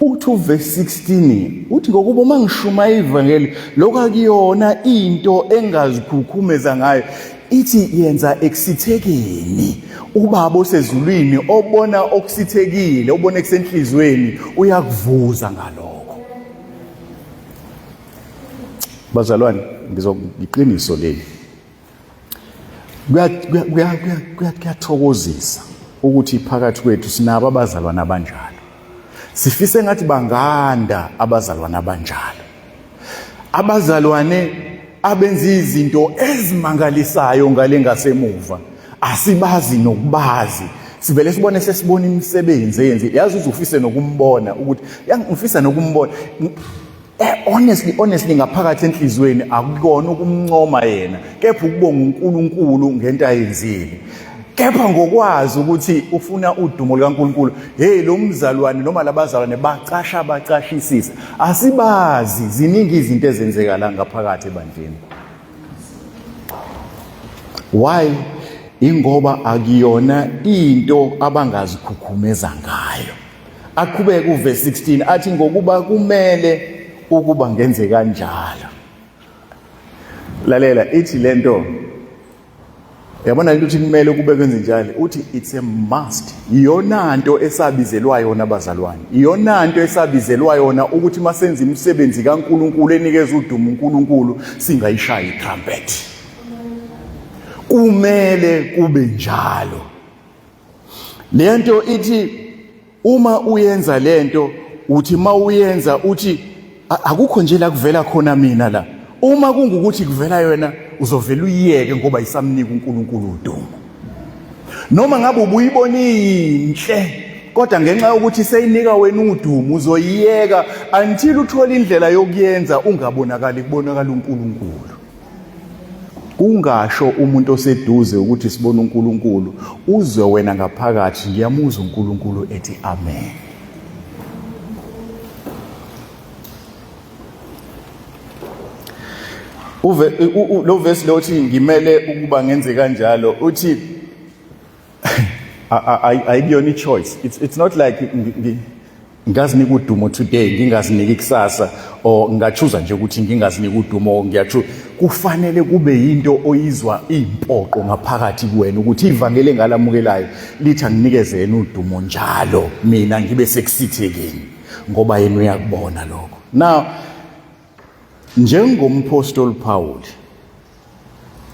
Uthi uverse 16 uthi, ngokuba uma ngishumayela ivangeli, lokho akuyona into engazikhukhumeza ngayo. Ithi yenza ekusithekeni. Ubaba osezulwini obona okusithekile, obona kusenhlizweni, uyakuvuza ngalokho. Bazalwane, ngizokuqiniso leli. Kuyathokozisa ukuthi phakathi kwethu sinabo abazalwane abanjalo. Sifise ngathi banganda abazalwane abanjalo, abazalwane abenza izinto ezimangalisayo ngale ngasemuva, asibazi nokubazi. Sivele sibone, sesibona imisebenzi eyenzi, yazi uze ufise nokumbona ukuthi ngifisa nokumbona. Honestly, ngaphakathi enhliziyweni akukona ukumncoma yena, kepha ukubonga uNkulunkulu ngento ayenzile, kepha ngokwazi ukuthi ufuna udumo likaNkulunkulu. Hey, lo mzalwane noma labazalwane bacasha, bacashisisa, asibazi. Ziningi izinto ezenzeka la ngaphakathi ebandleni. Why? Ingoba akuyona into abangazikhukhumeza ngayo. Aqhubeke uverse 16 athi, ngokuba kumele ukuba ngenze kanjalo. Lalela, ithi lento, yabona lento uthi kumele kube kwenze njalo, uthi it's a must. Iyona nto esabizelwa yona bazalwane, iyona nto esabizelwa yona ukuthi masenza imisebenzi kaNkuluNkulu enikeza udumo uNkulunkulu, singayishayi itrumpet. Kumele kube njalo. Lento ithi uma uyenza lento, uthi mawuyenza uthi akukho nje la kuvela khona mina la. Uma kungukuthi kuvela yona, uzovela uyiyeke, ngoba isamnika uNkulunkulu udumo. Noma ngabe ubuyibona inhle, kodwa ngenxa yokuthi seyinika wena udumo, uzoyiyeka until uthole indlela yokuyenza ungabonakali, kubonakala uNkulunkulu. Kungasho umuntu oseduze ukuthi sibona uNkulunkulu, uzwe wena ngaphakathi, ngiyamuzwa uNkulunkulu ethi amen. Uve lo verse lo uthi ngimele ukuba ngenze kanjalo, uthi ayikuyona i-choice. It's not like ngazinika udumo today, ngingaziniki kusasa, or ngingachuza nje ukuthi ngingaziniki udumo, ngiyachu. Kufanele kube yinto oyizwa impoqo ngaphakathi kuwena ukuthi ivangeli engalamukelayo lithi anginikeze yena udumo njalo, mina ngibe sekusithekeni, ngoba yena uyakubona lokho. Now, njengompostoli Paul,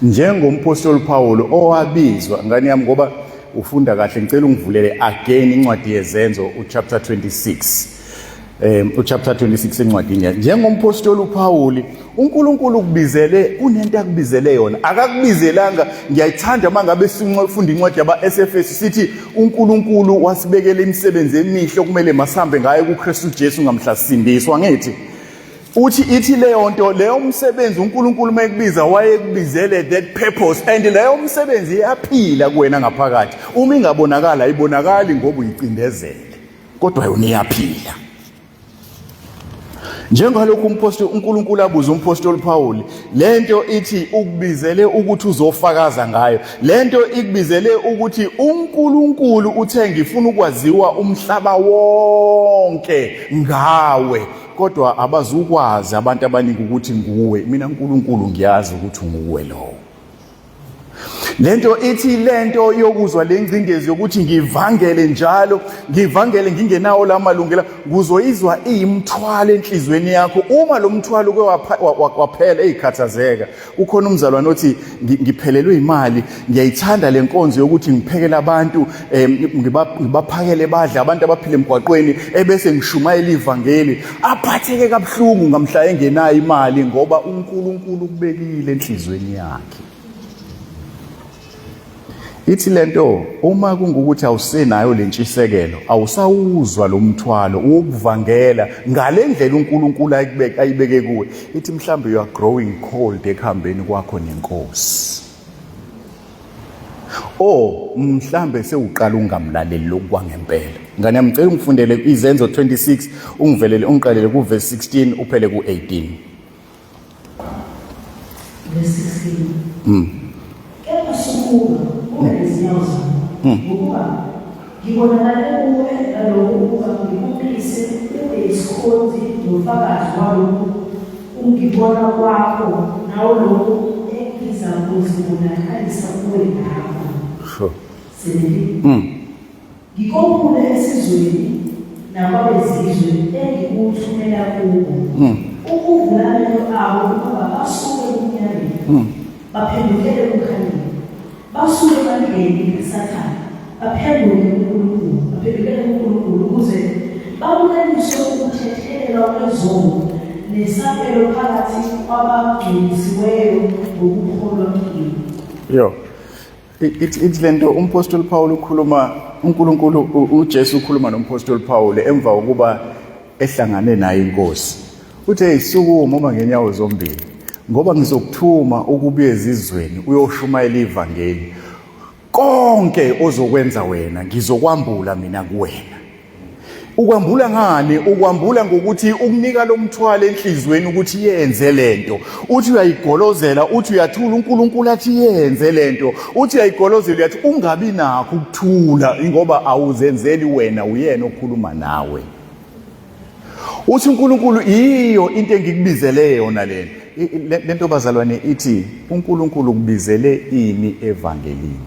njengompostoli Paul owabizwa, ngani yami, ngoba ufunda kahle, ngicela ungivulele again incwadi yeZenzo uchapter 26. Uchapter 26 encwadini yakhe. Njengompostoli uPaul, uNkulunkulu ukubizele kunento akubizele yona. Akakubizelanga, ngiyayithanda mangabe sifunda incwadi yaba SFS sithi uNkulunkulu wasibekela imisebenzi emihle okumele masihambe ngayo kuKristu Jesu ngamhla sisindiswa ngithi. Uthi ithi leyo nto leyo msebenzi uNkulunkulu mayekubiza wayekubizele that purpose and leyo msebenzi iyaphila kuwena ngaphakathi. Uma ingabonakala ayibonakali ngoba uyicindezele. Kodwa yona iyaphila. Njengalokhu umpostoli uNkulunkulu abuza umpostoli Paul lento ithi ukubizele ukuthi uzofakaza ngayo lento ikubizele ukuthi uNkulunkulu uthe ngifuna ukwaziwa umhlaba wonke ngawe kodwa abazukwazi abantu abaningi ukuthi nguwe mina uNkulunkulu ngiyazi ukuthi nguwe lowo. Lento ithi lento yokuzwa lengcindezi yokuthi ngivangele njalo ngivangele ngingenawo la malungelo kuzoyizwa iyimthwalo enhlizweni yakho uma lo mthwalo uke waphela eyikhathazeka ukhona umzalwane othi ngiphelelwe imali ngiyayithanda lenkonzo yokuthi ngiphekele abantu ngibaphakele badla abantu abaphila emgwaqweni ebese ngishumayela ivangeli aphatheke kabuhlungu ngamhla engenayo imali ngoba uNkulunkulu ukubekile enhlizweni yakhe. Ithi lento uma kungukuthi awusenayo lentshisekelo awusawuzwa lo mthwalo wokuvangela ngalendlela uNkulunkulu ayibeke ayibeke kuwe ithi mhlambe you are growing cold ekuhambeni kwakho nenkosi. Oh mhlambe sewuqala ungamlaleli lokhu kwangempela. Ngane yami ngicela ungifundele izenzo 26 ungivelele ungiqalele ku verse 16 uphele ku 18. Verse 16. Kepha sukuma ume ngezinyawo zakho, ngokuba ngibonakale kuwe ngalokhu ukuba ngikumise ube yisikhonzi nofakazi walokhu kungibona kwakho nawolokhu engizakuzibonakalisa kuwe ngakho. Sure. 17. Ngikophule esizweni nakwabezizwe engikuthumela kubo, ukuvula amehlo abo ukuba basuke ebumnyameni, baphendukele ekukhanyeni, basuke emandleni kaSathane, baphenduke kuNkulunkulu, baphendukele kuNkulunkulu, ukuze babukaliswe ukuthethelelwa kwezono nesabelo phakathi kwabangcwelisiweyo ngokukholwa kimi. Yo. Ithi lento umpostoli Paul ukhuluma uNkulunkulu uJesu ukhuluma nompostoli Paul emva kokuba ehlangane naye inkosi. Uthe isukuma uma ngenyawo zombili ngoba ngizokuthuma ukubuye ezizweni uyoshumayela ivangeli. Konke ozokwenza wena ngizokwambula mina kuwena. Ukwambula ngani? Ukwambula ngokuthi ukunika lo mthwalo enhlizweni ukuthi yenze lento. Uthi uyayigolozela, uthi uyathula uNkulunkulu athi yenze lento. Uthi uyayigolozela uyathi ungabi nakho ukuthula ngoba awuzenzeli wena uyena okhuluma nawe. Uthi uNkulunkulu iyo into engikubizele yona lena. Lento bazalwane ithi uNkulunkulu ukubizele ini evangelini.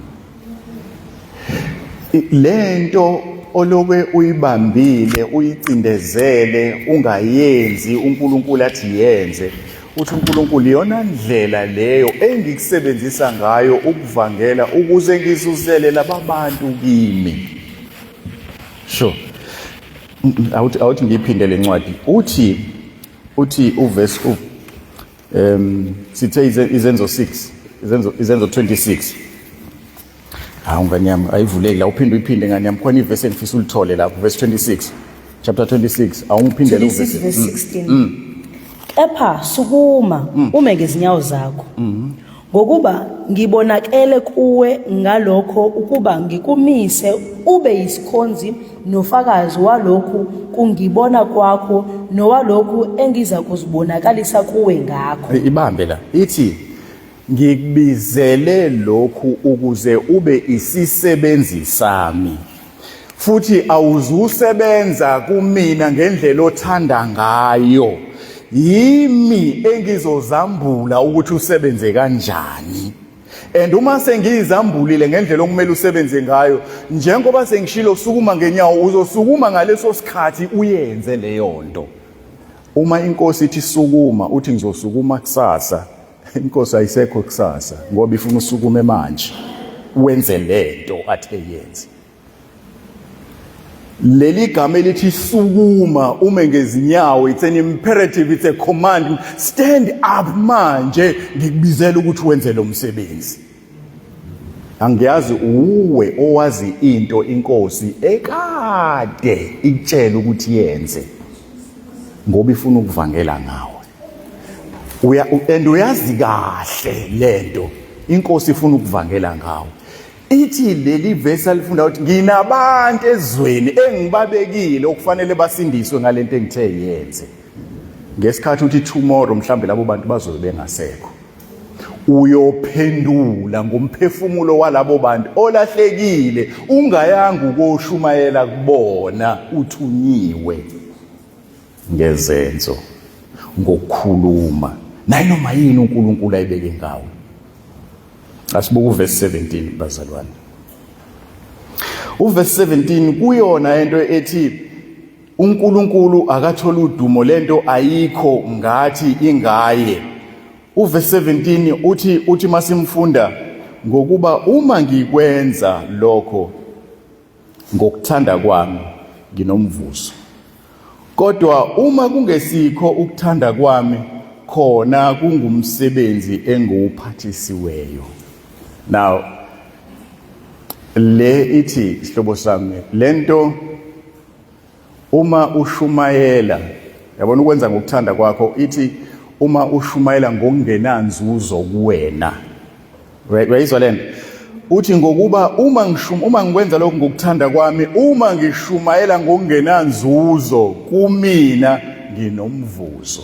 Lento oloke uyibambile uyicindezele ungayenzi uNkulunkulu athi yenze uthi uNkulunkulu iyona ndlela leyo engikusebenzisa ngayo ukuvangela ukuze ngizuzele lababantu kimi. Sure. Awuthi awuthi ngiyiphinde lencwadi. Uthi uthi uverse sithe izenzo 6 izenzo izenzo 26. Hawu ngane yami ayivuleki la uphinde uyiphinde ngane yami khona ivesi engifisa ulithole lapho verse 26 chapter 26 awungiphindele 26 uvesi verse 16. Kepha sukuma ume ngezinyawo zakho. Ngokuba ngibonakele kuwe ngalokho ukuba ngikumise ube yisikhonzi nofakazi walokhu kungibona kwakho nowalokhu engizakuzibonakalisa kuwe ngakho. Ibambe la ithi ngikubizele lokhu ukuze ube isisebenzi sami futhi awuzusebenza kumina ngendlela othanda ngayo yimi engizozambula ukuthi usebenze kanjani and uma sengiyizambulile ngendlela okumele usebenze ngayo njengoba sengishilo sukuma ngenyawo uzosukuma ngaleso sikhathi uyenze leyo nto. Uma inkosi ithi sukuma uthi ngizosukuma kusasa inkosi ayisekho kusasa ngoba ifuna usukume manje wenze lento athe yenze. Leli gama elithi sukuma ume ngezinyawo, it's an imperative, it's a command. Stand up manje, ngikubizela ukuthi wenze lo msebenzi. Angiyazi uwe owazi into inkosi ekade ikutshela ukuthi yenze ngoba ifuna ukuvangela ngawe. Uya and uyazi kahle lento inkosi ifuna ukuvangela ngawe. Ithi leli verse alifunda ukuthi nginabantu ezweni engibabekile okufanele basindiswe ngalento engithe yenze. Ngesikhathi uthi tomorrow mhlambe labo bantu bazobe bengasekho. Uyophendula ngomphefumulo walabo bantu olahlekile ungayanga ukoshumayela kubona uthunyiwe ngezenzo ngokukhuluma nayinoma yini uNkulunkulu ayibeke ngawe. Asibuke uverse 17 bazalwane. Uverse 17 kuyona into ethi uNkulunkulu akathola udumo, lento ayikho ngathi ingaye. Uverse 17 uthi masimfunda, ngokuba uma ngikwenza lokho ngokuthanda kwami nginomvuzo, kodwa uma kungesikho ukuthanda kwami khona kungumsebenzi engiwuphathisiweyo. Now le ithi sihlobo sami lento, uma ushumayela, yabona, ukwenza ngokuthanda kwakho, ithi uma ushumayela ngokungenanzuzo kuwena. Uyayizwa lento? Uthi ngokuba uma ngishuma, uma ngikwenza lokhu ngokuthanda kwami, uma ngishumayela ngokungenanzuzo kumina, nginomvuzo.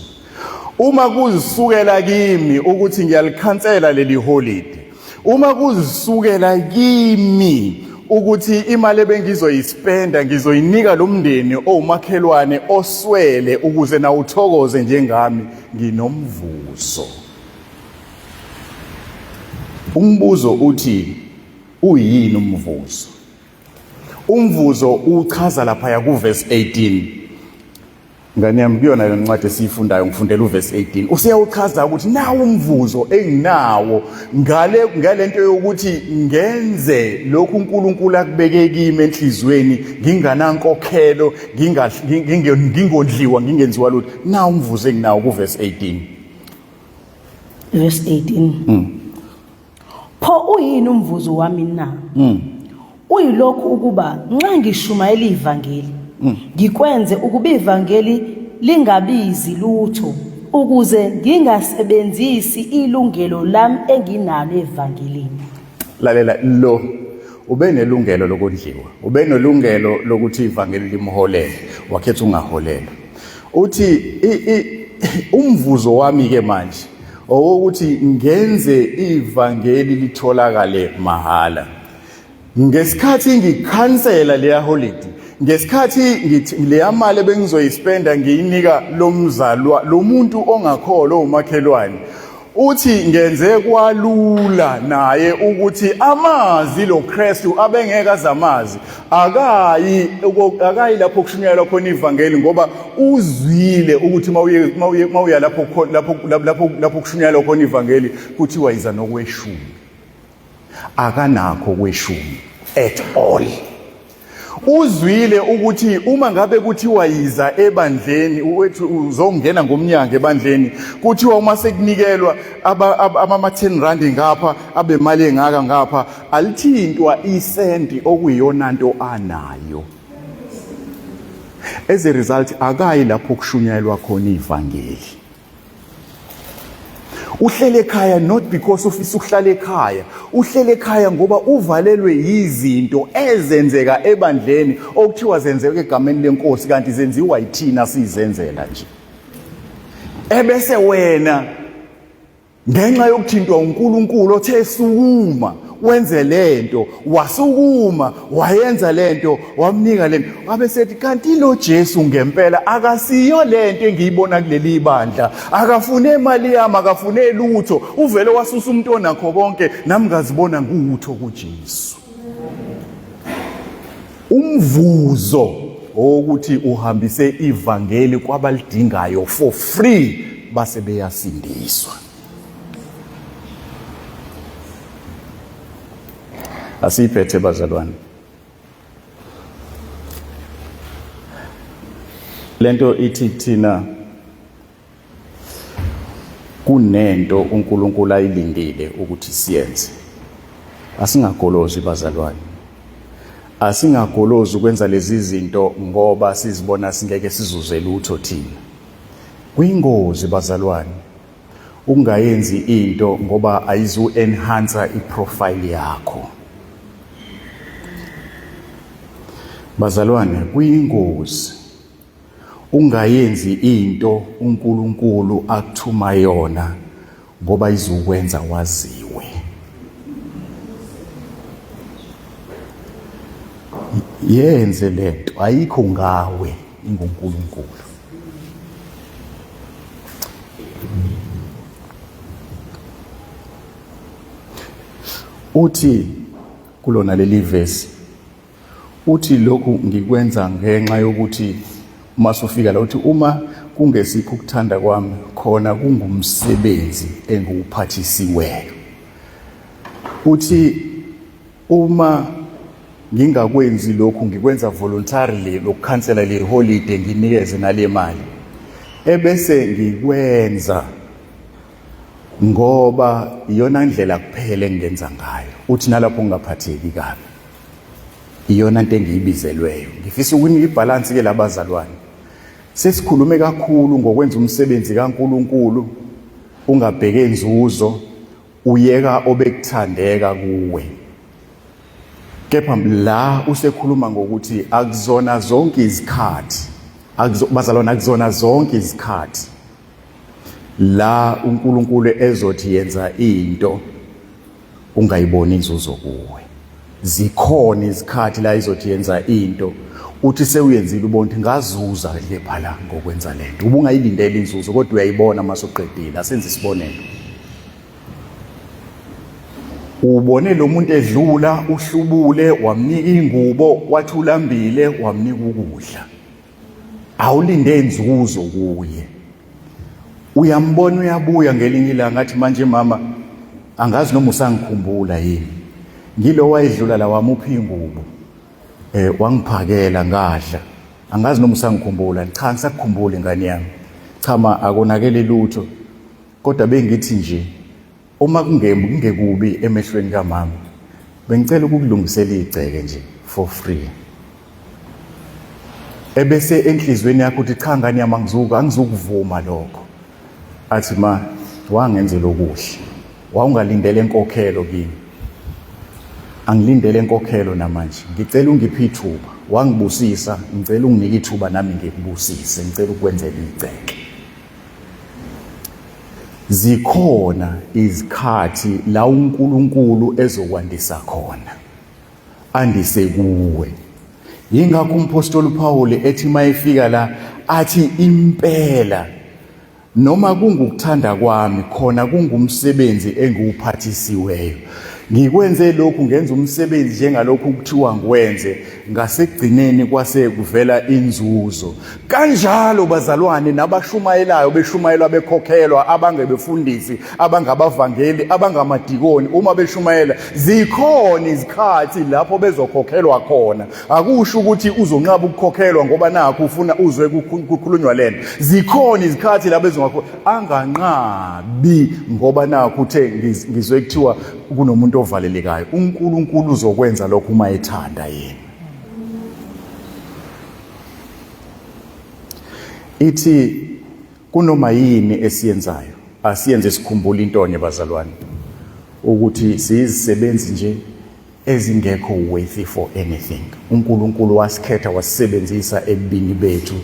Uma kuzisukela kimi ukuthi ngiyalikhansela leli holide, uma kuzisukela kimi ukuthi imali ebengizoyispenda ngizoyinika lo mndeni owumakhelwane oswele ukuze nawuthokoze njengami, nginomvuzo. Umbuzo uthi uyini umvuzo? Umvuzo uchaza lapha kuverse 18. Ngane yami, kuyona le ncwadi esiyifundayo ngifundela uverse 18. Useyawuchaza ukuthi nawu umvuzo enginawo ngale ngalento yokuthi ngenze lokhu uNkulunkulu akubeke kimi enhlizweni, nginganankokhelo, ngingondliwa, ngingenziwa lutho. Nawu umvuzo enginawo kuverse 18. Verse 18. Pho uyini umvuzo wami na? Uyilokhu ukuba nxa ngishumayela ivangeli, ngikwenze ukuba ivangeli lingabizi lutho, ukuze ngingasebenzisi ilungelo lami enginalo evangelini. Lalela, lo ubenelungelo lokondliwa, ubenelungelo lokuthi ivangeli limholele, wakhetha ungaholelwa. Uthi umvuzo wami ke manje owokuthi ngenze ivangeli litholakale mahala. Ngesikhathi ngikhansela leya holiday, ngesikhathi ngithi leya mali ebengizoyispenda ngiyinika lo mzalwa, lo muntu ongakholwa umakhelwane, uthi ngenze kwalula naye ukuthi amazi lo Kristu abengeke azamazi. Akayi lapho kushunyayelwa khona ivangeli, ngoba uzwile ukuthi mawuye lapho kushunyayelwa khona ivangeli kuthiwa iza nokweshumi. Akanakho kweshumi at all. Uzwile ukuthi uma ngabe kuthiwa yiza ebandleni, wethu uzongena ngomnyango ebandleni, kuthiwa uma sekunikelwa ama 10 rand ngapha, abe mali engaka ngapha, alithintwa isenti okuyiyona nto anayo. As a result akayi lapho kushunyayelwa khona ivangeli. Uhlele ekhaya not because ufisa ukuhlala ekhaya, uhlele ekhaya ngoba uvalelwe yizinto ezenzeka ebandleni okuthiwa zenzeka egameni lenkosi, kanti zenziwa yithina sizenzela nje. Ebese wena ngenxa yokuthintwa uNkulunkulu othe sukuma wenze lento, wasukuma wayenza lento, wamnika lento, wabe sethi kanti lo Jesu ngempela akasiyo lento engiyibona kuleli bandla, akafune imali yami, akafune lutho, uvele wasusa umuntu onakho konke, nami ngazibona ngutho kuJesu. Umvuzo wokuthi uhambise ivangeli kwabalidingayo for free, base beyasindiswa. Asiyiphethe bazalwane. Lento ithi kuthina kunento uNkulunkulu ayilindile ukuthi siyenze. Asingagolozi bazalwane. Asingagolozi ukwenza lezi zinto ngoba sizibona singeke sizuze lutho thina. Kuyingozi bazalwane ukungayenzi into ngoba ayizu enhance iprofile yakho. Bazalwane kuyingozi ungayenzi into uNkulunkulu akuthuma yona ngoba izokwenza waziwe. Yenze lento ayikho ngawe inguNkulunkulu. Uthi kulona leli vesi uthi lokhu ngikwenza ngenxa yokuthi uma sufika la uthi uma kungesikho ukuthanda kwami khona kungumsebenzi engiwuphathisiweyo. Uthi uma ngingakwenzi lokhu ngikwenza voluntarily lokukhansela le holiday nginikeze nale mali ebese ngikwenza ngoba iyona ndlela kuphela engingenza ngayo. Uthi nalapho ngingaphatheki kabi iyona nto engiyibizelweyo. Ngifisa ukunika ibhalansi ke labazalwane. Sesikhulume kakhulu ngokwenza umsebenzi kaNkuluNkulu ungabheke inzuzo, uyeka obekuthandeka kuwe. Kepha la usekhuluma ngokuthi akuzona zonke izikhathi, bazalwane, akuzona zonke izikhathi la uNkulunkulu ezothi yenza into ungayiboni inzuzo kuwe. Zikhona izikhathi la izothi yenza into uthi sewuyenzile ubona ukuthi ngazuza kepha la ngokwenza lento. Ubungayilindeli inzuzo kodwa uyayibona uma usuqedile. Asenze isibonelo. Ubone lo muntu edlula uhlubule wamnika ingubo wathi ulambile wamnika ukudla. Awulinde inzuzo kuye. Uyambona uyabuya ngelinye ilanga athi manje mama angazi noma usangikhumbula yini. Ngilo wayedlula la wamupha ingubo. Wangiphakela ngadla. Angazi noma usangikhumbula. Cha ngisakukhumbula ingane yami. Cha ma akonakele lutho. Kodwa bengithi nje uma kungekubi emehlweni kamama bengicela ukukulungisela igceke nje for free. Ebese enhlizweni yakho uthi cha ngane yami angizuka angizukuvuma lokho. Athi ma wangenzela okuhle. Wawungalindele inkokhelo kimi. Angilindele inkokhelo namanje. Ngicela ungiphe ithuba. Wangibusisa, ngicela unginike ithuba nami ngikubusise. Ngicela ukwenzela igceke. Zikhona izikhathi la uNkulunkulu ezokwandisa khona, andise kuwe. Yingakho umphostoli uPaul ethi mayefika la athi impela noma kungukuthanda kwami khona kungumsebenzi engiwuphathisiweyo. Ngikwenze lokhu ngenza umsebenzi njengalokhu kuthiwa ngiwenze, ngasekugcineni kwase kuvela inzuzo. Kanjalo bazalwane nabashumayelayo beshumayelwa bekhokhelwa, abangebefundisi, abangabavangeli, abangamadikoni, uma beshumayela zikhona izikhathi lapho bezokhokhelwa khona. Akusho ukuthi uzonqaba ukukhokhelwa ngoba nakho ufuna uzwe kukhulunywa lento. Zikhona izikhathi lapho ezongakho anganqabi ngoba nakho uthe ngizwe kuthiwa kunomuntu ovalelekayo. uNkulunkulu uzokwenza lokho uma ethanda yena. Ithi kunoma yini esiyenzayo asiyenze sikhumbula intonye bazalwane ukuthi siyizisebenzi nje ezingekho worthy for anything. uNkulunkulu wasikhetha wasisebenzisa ebubini bethu.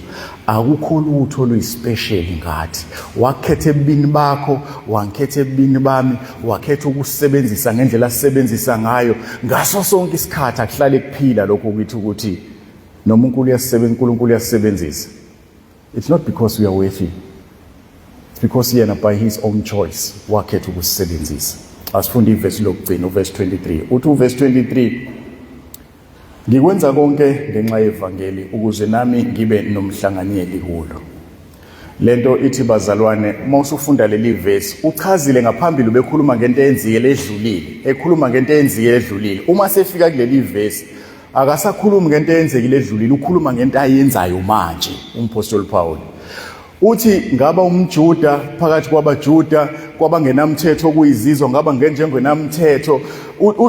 Akukho lutho oluyispecial ngathi. Wakhetha ebubini bakho, wangikhetha ebubini bami, wakhetha ukusebenzisa ngendlela asebenzisa ngayo. Ngaso sonke isikhathi akuhlale kuphila lokho kithi ukuthi noma uNkulunkulu uyasebenzisa, uNkulunkulu uyasebenzisa. It's not because we are worthy. It's because yena by his own choice wakhetha ukusisebenzisa. Asifunde ivesi lokugcina uverse 23. Uthi uverse 23 ngikwenza konke ngenxa yevangeli ukuze nami ngibe nomhlanganyeli kulo. Lento ithi bazalwane uma usufunda leli vesi uchazile ngaphambili ubekhuluma ngento eyenzile edlulile, ekhuluma ngento eyenzile edlulile. Uma sefika kuleli vesi Akasakhulumi ngento eyenzekile edlulile, ukhuluma ngento ayenzayo manje umpostoli Paul. Uthi ngaba umJuda phakathi kwabaJuda kwabangenamthetho kuyizizwe ngaba ngenjengenamthetho.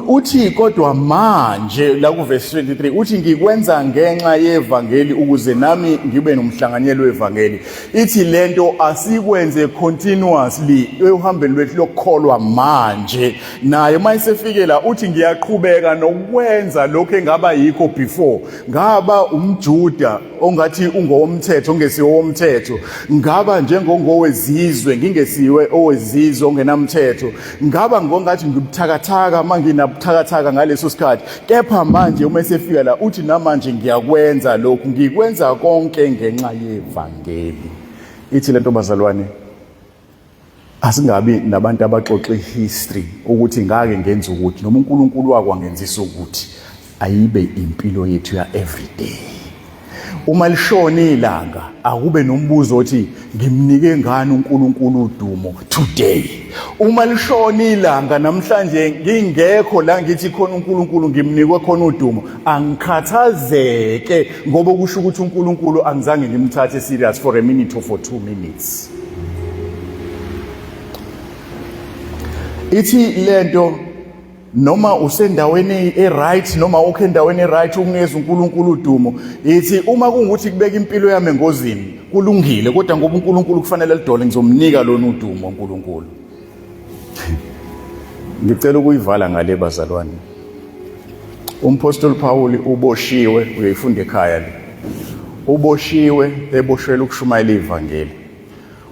Uthi kodwa manje la kuverse 23 uthi ngikwenza ngenxa yevangeli ukuze nami ngibe nomhlanganyelo wevangeli. Ithi lento asikwenze continuously ehambeni lwethu lokukholwa manje. Naye uma esefike la uthi ngiyaqhubeka nokwenza lokho engaba yikho before. Ngaba umJuda ongathi ungowomthetho ongesiwo womthetho, ngaba njengongowezizwe ngingesiwe owezizwe ongenamthetho, ngaba ngongathi ngibuthakathaka uma nginabuthakathaka ngaleso sikhathi, kepha manje uma esefika la uthi namanje ngiyakwenza lokhu, ngikwenza konke ngenxa yevangeli. Ithi lento bazalwane, asingabi nabantu abaxoxa ihistory ukuthi ngake ngenza ukuthi noma uNkulunkulu wakwangenzisa ukuthi, ayibe impilo yethu ya everyday. Uma lishona ilanga akube nombuzo othi ngimnike ngani uNkulunkulu udumo today. Uma lishona ilanga namhlanje ngingekho la ngithi khona uNkulunkulu ngimnikwe khona udumo, angikhathazeke ngoba kusho ukuthi uNkulunkulu angizange ngimthathe serious for a minute or for 2 minutes. Ithi lento noma usendaweni e-right noma ukho endaweni e-right ukunikeza uNkulunkulu udumo, ithi uma kungukuthi kubeka impilo yami engozini kulungile, kodwa ngoba uNkulunkulu kufanele alidole ngizomnika lona udumo uNkulunkulu. Ngicela ukuyivala ngale bazalwane. Umpostoli Paul uboshiwe, uyayifunda ekhaya le. Uboshiwe eboshelwa ukushumayela ivangeli.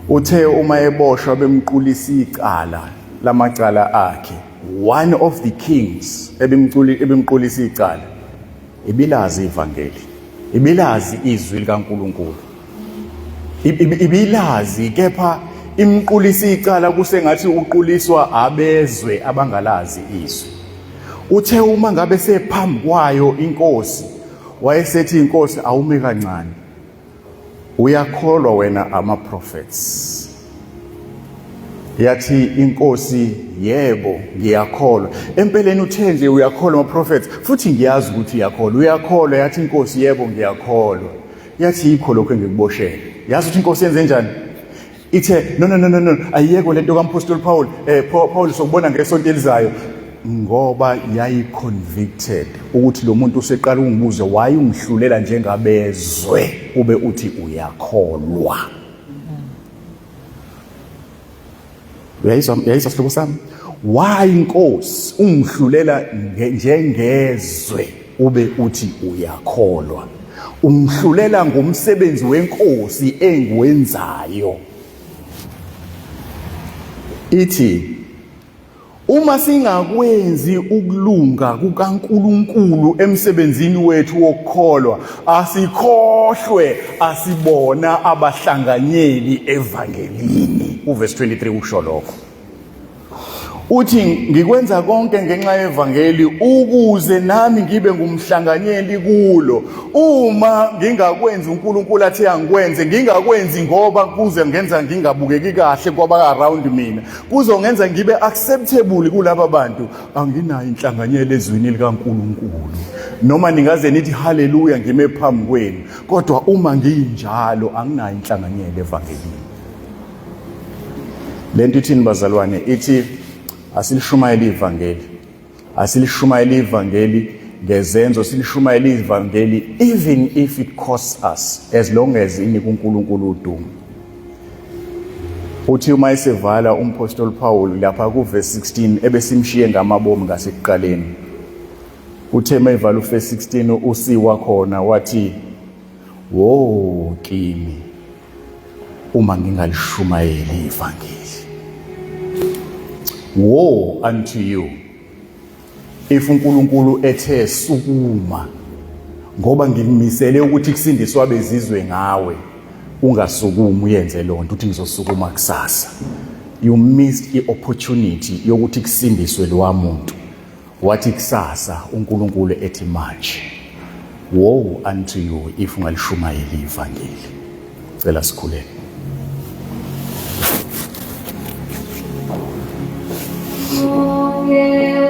Uthe uma eboshwa bemqulisa icala lamacala akhe, one of the kings ebimculi ebimqulisa icala ibilazi ivangeli, ibilazi izwi likaNkuluNkulu, ibilazi, kepha imqulisa icala kusengathi uquliswa abezwe abangalazi izwi. Uthe uma ngabe sephambi kwayo inkosi, wayesethi inkosi awume kancane, uyakholwa wena ama prophets? Yathi inkosi yebo ngiyakholwa. Empeleni uthe nje uyakholwa ama prophets, futhi ngiyazi ukuthi uyakholwa. Uyakholwa? Yathi inkosi yebo ngiyakholwa. Yathi yikho lokho engikuboshele. Yazi ukuthi inkosi yenze njani? Ithe no no no no no, ayiyeko lento kaMpostoli Paul, Paul sokubona ngesonto elizayo, ngoba yayi convicted ukuthi lo muntu useqala ungibuze why ungihlulela njengabezwe ube uthi uyakholwa. Uyayizwa, uyayizwa sihlobo sami? Why inkosi ungihlulela njengezwe ube uthi uyakholwa? Ungihlulela ngomsebenzi wenkosi engiwenzayo. Ithi uma singakwenzi ukulunga kukaNkuluNkulu emsebenzini wethu wokukholwa, asikhohlwe asibona abahlanganyeli evangelini. Uverse 23 usho lokho. Uthi ngikwenza konke ngenxa yevangeli ukuze nami ngibe ngumhlanganyeli kulo. Uma ngingakwenzi uNkulunkulu athi angikwenze, ngingakwenzi ngoba kuze ngenza ngingabukeki kahle kwaba around mina, kuzongenza ngibe acceptable kulaba bantu, anginayo inhlanganyelo ezwini likaNkulunkulu. Noma ningaze nithi haleluya ngime phambi kwenu, kodwa uma nginjalo anginayo inhlanganyelo evangelini. Lento ithini bazalwane? Ithi asilishumayele ivangeli, asilishumayele ivangeli ngezenzo, silishumayele ivangeli even if it costs us, as long as inika uNkulunkulu udumo. Uthi uma esevala umpostoli Paul lapha kuverse 16 ebesimshiye ngamabomu ngasekuqaleni, uthe mayivala uverse 16 usiwa khona wathi wo kimi uma ngingalishumayeli ivangeli. Woe unto you if uNkulunkulu ethe sukuma ngoba ngikumisele ukuthi kusindiswa abezizwe ngawe, ungasukumi uyenze lonto uthi ngizosukuma kusasa. You missed i-opportunity yokuthi kusindiswe lowa muntu. Wathi kusasa, uNkulunkulu ethi manje. Woe unto you if ungalishumayeli ivangeli. Cela sikhuleke. Okay.